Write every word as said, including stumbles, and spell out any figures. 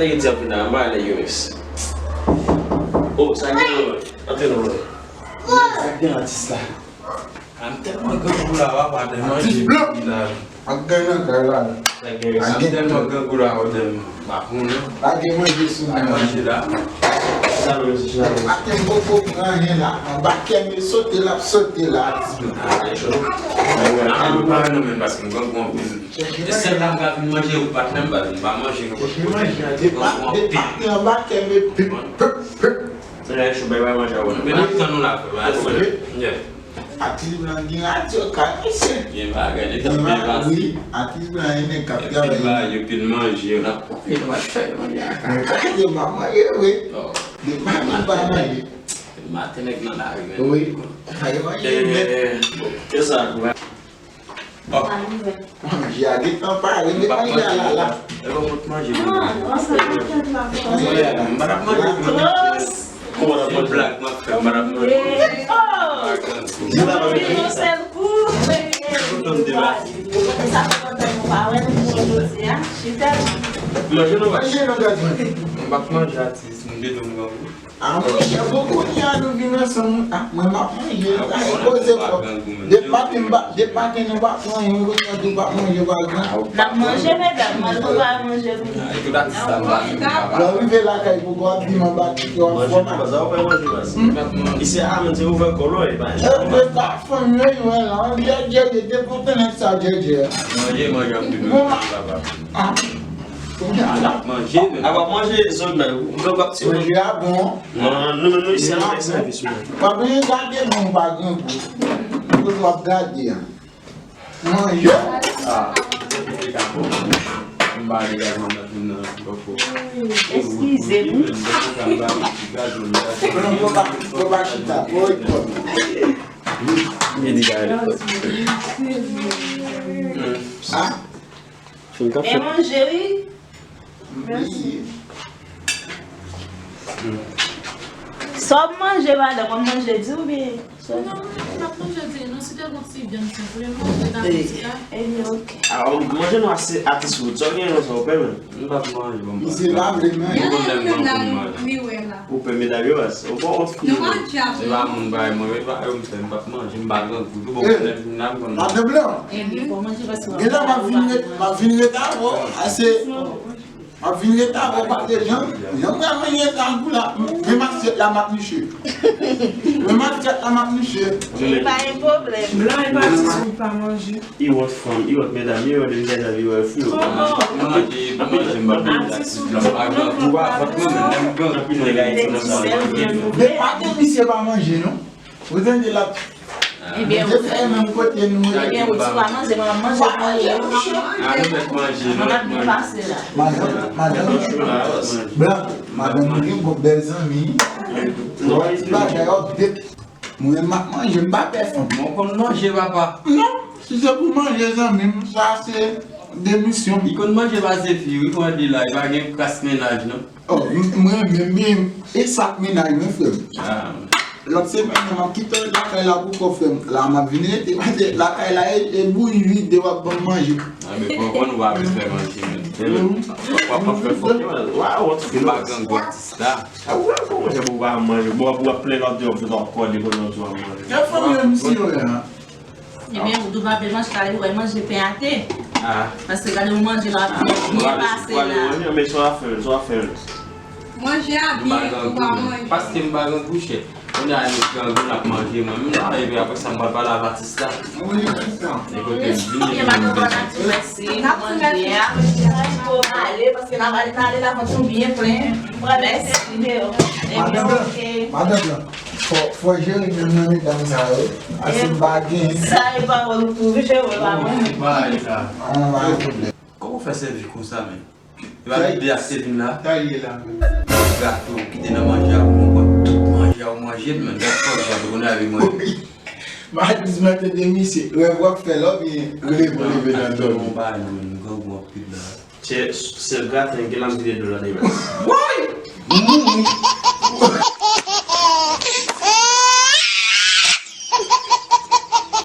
Nèg yo di ap vin la, anba nèg yo, miss. Oh, sa gen lò. Antre non, bro. Sa gen atis la. A, m tèlman grangou la, papa, de manje. Atis blan. Ap gen nan kay la. Sa gen, a, m tèlman grangou la, de m pa konnen. Pa gen manje sou mwen. Ay, manje la. Sa nou, mesye, sa nou. Atè m poko pran anyen la. Anba kè m sote l ap sote la. Atis blan. A, e cho. Ay, wè, a, m pa nan men paske m grangou anpil. E sèl la m ka vin manje, ou patnè m pa vin pa manje, nou pa manje. Depi, depi anba kè m, pip, pip, pip. Lè cho bay bay manje a wè. Men n ap tann ou la, frè, pa twò lè. Yeah. Atis blan gen radyo kay, mesye. Gen bagay, nèg k ap byen pase. Wi, atis blan gen nèg k ap travay. Yo pil manje, yo n ap pwofite, nou pa fè manje a kay. Mwen pa di m pa manje, wi. Oh. Depi maten m pa manje. Maten nèg nan lari, men. Wi. Ay, manje, men. Bon, se sa, wi. Oh. Manje a gentan pare, men manje a la, la. E bon, manje. Ah, non, sa pa fèt la. Manje a la. M pa t ap manje. Kòman n ap manje? Se blag m ap fè, m pa t ap manje. Oh! Yon sèl kou. Sa fè lontan nou pa wè, nou jodi a. Chita. Manje non, manje non, gaz mwen. M p ap manje atis, m dedo m grangou. A, monchè, bon, kounye a nou vin ansanm, a, mwen m ap manje, a, e koze fò. Depi maten m pa, depi maten nou pa pran anyen, kounye a tou pa manje, pa gran. N ap manje, medam, mwen nou pa manje, nou. A, e tout atis la, m pa manje, papa. Lè w rive lakay, poko ap di m anba kè w ap fò mal. Manje, papa, sa w fè manje, baz. Isi a, men se ouvè kò l, e pa. E, e pa fanm yo, yo, la, djèdjè, depi w konnen sa, djèdjè. Manje, manje, ap di nou, papa. A. Kounye a l ap manje, men. A, w ap manje, zòn nan, ou pran bak ti. Manje a bon. Non, nou menm nou isi a nou fè sèvis, wi. W ap vin gade moun pa grangou. Kote w ap gade a. Manje. Ah, se ka bon. M pa ale gaz mwen mèt vin nan lòko. Eskize m. Pran gwo bak, gwo bak chita. Gwo ekòl. Vini gade lòko. Ah. Fin k ap fèt. E manje, wi. Sa w ap manje, madanm, w ap manje di oubyen? Non, m p ap manje di, non, si te gon ti vyann senp, ou vle manje nan ti la. Ebyen, oke. A, w manje nou ase atis wout, sa w gen nan sa w pè menm? M p ap manje, bon. Misye pa vle manje. Ou konn lè m pran pou m manje. Ou pè medam yo, baz. Ou pa wont fi yo. Se pa moun parèy mwen, yo pa yo m fè, m p ap manje, m pa grangou. Tou bon, lè m vin la, m konn manje. Madanm blan. Ebyen, fò manje paske w ap. Gen lè m ap vin ret, m ap vin ret avè w, ase. M ap vin ret avè w, pa te janm, janm pral manje grangou la. Menm asyèt la, m ap niche. Menm asyèt la, m ap niche. Pa gen pwoblèm. Blan e pa ti sou pa manje. I wont fanm, i wont medam, i wont depi medam, i wont fi. Manje, manje, m pa manje. Atis ou pa manje. Depi maten misye pa manje, non. Ou tande l ap. Ebyen, ou fè menm kote nou ye. Ebyen, ou di pa manje, m ap manje pou mwen. A, nou mèt manje, nou mèt manje. Madanm, madanm, blan, madanm nou gen gwo bèl zanmi. Ti bagay update. Mwen menm m ap manje, m pa pè fanm. Mwen konn manje, papa. Non, si se pou manje, zanmi m, sa se demisyon. Li konn manje pase fi, wi, kòman di la, li pa gen kras mennaj, non. Oh, m-, mwen menm, men, e sa k mennaj mwen, frè m. Ah. Lòt semèn nan, m ap kite lakay la pou kò, frè m. La, m ap vin rete, paske lakay la, e, e bouyi vide, w ap ban m manje. Ah, men fò konn ou pa vle fè manje, men. W ap, w ap fè fòk yo, wa, w ap fè. M pa grangou atis la. Ah, w ap fè manje pou w pa manje. Bon, w ap plenn lòt yo, w ap kòde pou lòt yo ap manje. Fè fanm yo, misye yo, ya. Ebyen, ou tou pa vle manje, kale ou wè manje pen ate. Ah. Paske gade yon manje la, byen pase la. Men sa w ap fè, sa w ap fè. Manje a byen, ou pa manje. Paske m pa grangou chè. Kounye a, nou grangou, n ap manje, mwen menm la, epi apre sa, m pral pale avè atis la. Wi, atis la. E kote m vini, m vini. N ap tou mèsi pou manje a. N ap tou mèsi. N ap ale, paske n ap ale, n ale la, vant nou byen plen. Mèsi. Ebyen, oke. Madanm blan, madanm blan. Fò, fò jere menm nan medam sa yo. Ase m pa gen. Sa e pawòl ou tou, jere pa mwen. Bagay sa. An, pa gen pwoblèm. Kòman w fè sèvi konsa, men? E pa vide a k te vin la? Sa l ye la, men. Gato ki te nan manje a pou mwen, pran tout manje a, ou manje l, men. Gad kòman w konnen avèk manje. Madanm mwen te demisye. Rèv w ap fè la, oubyen rele pou leve nan dòmi? Ou pa non, men, nou grangou anpil la. Chè, sèl graten, gen lame ki te dlo la, de baz. Woy! Mouri!